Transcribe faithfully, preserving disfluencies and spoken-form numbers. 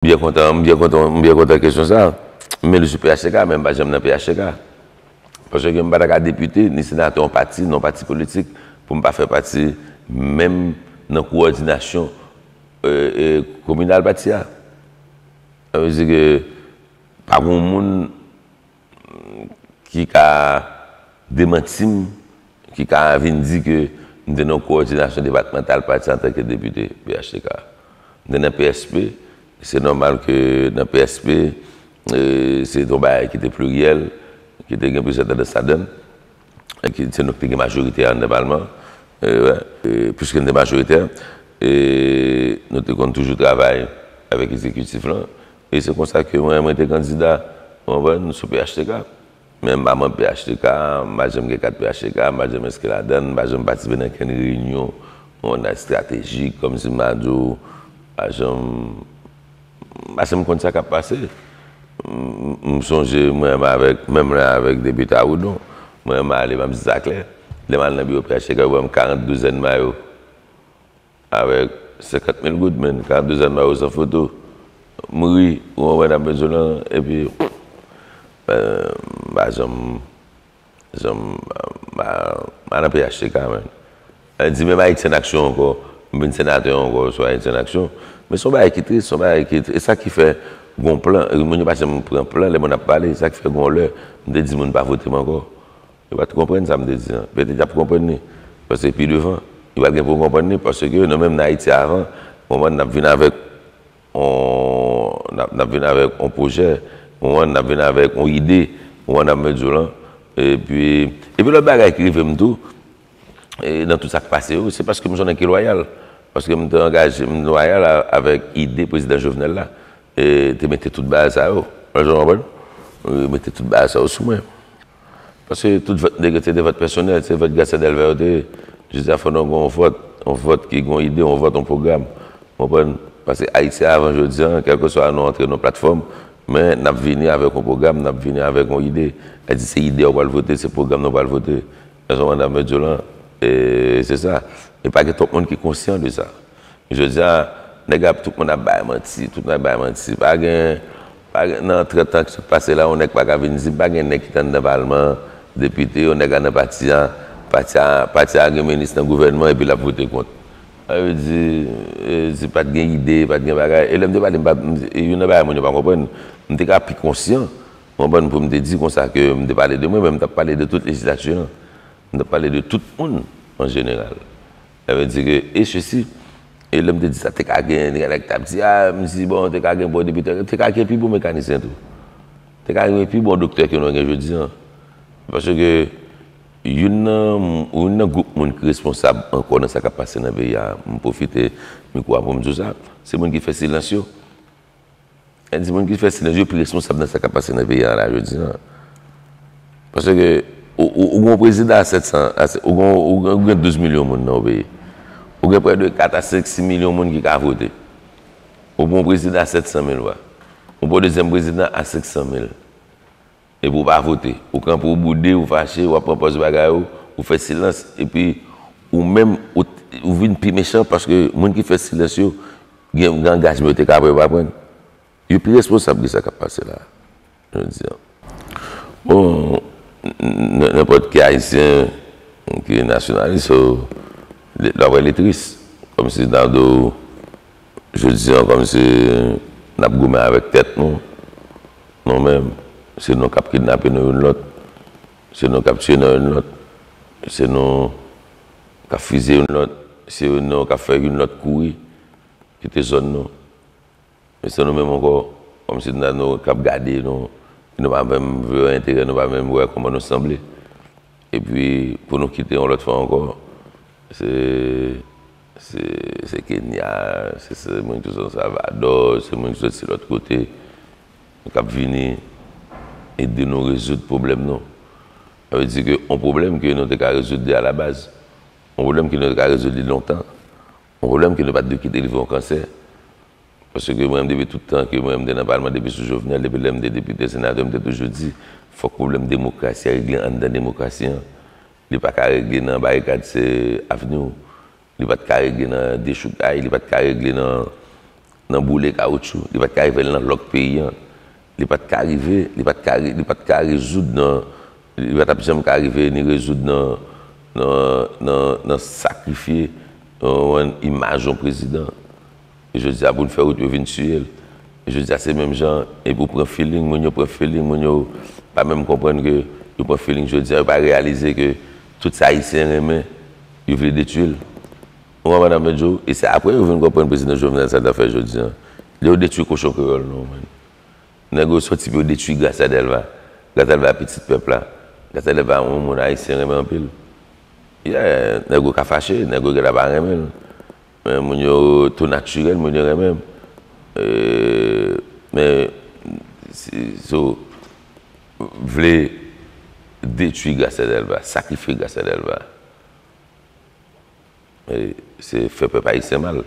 Byen kontan, m byen kontan, m byen kontan kesyon sa. Men li sou P H T K, men m pa janm nan P H T K. Paske m pa ta ka depite, ni senatè yon pati, nan yon pati politik, pou m pa fè pati, menm nan kowòdinasyon, e, e, kominal pati a. Sa vle di ke pa gen moun ki ka demanti m, ki ka vin di ke m te nan kowòdinasyon depatmantal pati antanke depite P H T K. M te nan P S P, se nòmal ke nan P S P, e, se te yon bagay ki te pliryèl, ki te gen plizyè tandans ladan l, e ki, se nou ki te gen majorite a anndan palman. E, wè, e, piske n te majoritè, e, nou te konn toujou travay avèk egzekitif lan. E se konsa ke mwen, mwen te kandida, w konprann, sou P H T K. Men m pa manm P H T K, m pa janm gen kat P H T K, m pa janm enskri ladan l, m pa janm patisipe nan kenn reyinyon, yon estratejik, kòmsi m a di w, m pa janm, m pa janm konn sa k ap pase. M, m sonje mwen menm avèk, menm lè avèk depite Arudon, mwen menm ale, m ap di sa klè, lè m al nan biwo P H T K, yo ban m karant douzèn mayo. Avèk senkant mil goud, men, karant douzèn mayo san foto. M ri, ou konprann, ap mezyon lan, epi, ben, m pa janm, janm, m pa, m pa nan P H T K, men. Sa vle di, menm Ayiti an Aksyon ankò, m vin senatè ankò sou Ayiti an Aksyon. Men se yon bagay ki tris, se yon bagay ki, e sa ki fè gon plan, moun yo pa janm pran plan, lè moun ap pale, sa ki fè gon lè, m te di moun pa vote m ankò. Yo pa t konprann sa m te di an. Petèt y ap konprann li. Paske pi devan, yo pral gen pou yo konprann li. Paske nou menm nan Ayiti avan, w konprann, n ap vin avèk on, n ap, n ap vin avèk on pwojè, w konprann, n ap vin avèk on ide, w konprann, n ap met di w lan. Epi, epi lòt bagay ki rive m tou, e, nan tout sa k pase yo, se paske m se yon nèg ki lwayal. Paske m te angaje, m lwayal a, avèk ide prezidan Jovenel la, e, te mete tout bagay sa yo. Ou konprann? E, mete tout bagay sa yo sou mwen. Paske tout vòt nèg yo te de vòt pèsonèl, se vòt Grasya Delva yo te ye. Jodi a, fò nou gen yon vòt, yon vòt ki gen yon ide, yon vòt, yon pwogram. Ou konprann? Paske Ayiti avan jodi a, kèlkeswa nou antre nan yon platfòm, men n ap vini avèk yon pwogram, n ap vini avèk yon ide. Sa di se ide w pral vote, se pwogram nou pral vote. Èske w konprann sa m vle di w lan? E se sa. E pa gen twòp moun ki konsyan de sa. Jodi a, nèg ap, tout moun ap bay manti, tout moun ap bay manti. Pa gen, pa gen, nan trant an ki sot pase la, yon nèg pa ka vin di m pa gen nèg ki t anndan palman, depite, yon nèg anndan pati a, pati a, pati a gen minis nan gouvènman epi l ap vote kont. Sa vle di, e, di pa t gen ide, pa t gen bagay. E lè m te pale, m pa, m, e youn nan bagay moun yo pa konprann, m te ka pi konsyan, w konprann, pou m te di konsa ke m te pale de mwen, men m t ap pale de tout lejizlatè an. M t ap pale de tout moun an jeneral. Sa vle di ke, e sesi, e lè m te di sa, te ka gen, gen nèg k t ap di, a, m di, bon, te ka gen bon depite, te ka gen pi bon mekanisyen tou. Te ka gen pi bon doktè ke nou gen jodi a. Paske youn nan, youn nan gwoup moun ki responsab ankò nan sa k ap pase nan peyi a, m pwofite mikwo a pou m di w sa, se moun ki fè silans yo. Sa di moun ki fè silans yo pi responsab nan sa k ap pase nan peyi a la jodi a. Paske ou, ou, ou gen yon prezidan a sèt san, a sè-, ou gen, ou gen, ou gen douz milyon moun nan yon peyi. Ou gen prè de kat a senk, sis milyon moun ki ka vote. Ou gen yon prezidan a sèt san mil vwa. Ou gen yon dezyèm prezidan a senk san mil. Epi w pa vote. Ou kanpe, ou boude, ou fache, w ap pran pòz bagay ou, ou fè silans, epi ou menm, ou, ou vin pi mechan paske moun ki fè silans yo, gen, gen angajman yo te ka pran, yo pa pran. Yo pi responsab de sa k ap pase la, jodi a. Bon, n-, n-, nenpòt ki Ayisyen ki nasyonalis, so, l-, l ap wè li tris. Kòmsi n ap di w, jodi a, kòmsi n ap goumen avèk tèt nou. Nou menm, se nou k ap kidnape nou youn lòt. Se nou k ap tiye nou youn lòt. Se nou k ap fizye youn lòt. Se nou k ap fè youn lòt kouri, kite zòn nou. Men se nou menm ankò, kòmsi n a nou k ap gade nou, nou pa menm vle wè enterè, nou pa menm wè kòman nou sanble. Epi, pou nou kite yon lòt fwa ankò, se, se, se Kenya, se, se moun ki sot Salvadò, se moun ki soti lòt kote, k ap vini ede nou rezoud pwoblèm nou. Sa vle di ke yon pwoblèm ke nou te ka rezoud de alabaz, yon pwoblèm ke nou te ka rezoud li lontan, yon pwoblèm ke nou pa t dwe kite li vin yon kansè. Paske mwen menm depi tout tan ke mwen menm te nan palman, depi sou Jovenel, depi lè m te depite, senatè, m te toujou di, fòk pwoblèm demokrasi a regle anndan demokrasi an. Li pa ka regle nan barikad, se avni w. Li pa t ka regle nan dechoukay, li pa t ka regle nan, nan boule kawotchou, li pa t ka rive nan lòk peyi an. Li pa t ka rive, li pa t ka, re- li pa t ka rezoud nan, li pa t ap janm ka rive ni rezoud nan, nan, nan, nan sakrifye yon, yon imaj yon prezidan. E jodi a, pou n fè wout, yo vin tiye l. E jodi a, se menm jan, epi ou pran feeling, moun yo pran feeling, moun yo pa menm konprann ke yo pran feeling jodi a, yo pa reyalize ke tout sa Ayisyen renmen, yo vle detwi l. Ou konprann, Ahmed Joe? E se apre yo vin konprann prezidan Jovenel sa l ta fè jodi a. Lè yo detwi kochon kreyòl nou, man. Nèg yo soti pou yo detwi Gracia Delva. Gracia Delva pitit pèp la. Gracia Delva yon moun Ayisyen renmen anpil. Yeah, nèg yo ka fache, nèg yo gentan pa renmen l. Men moun yo tou natirèl, moun yo renmen m. Euh, men si, si w vle detwi Gracia Delva, sakrifye Gracia Delva, e se fè pèp ayisyen mal.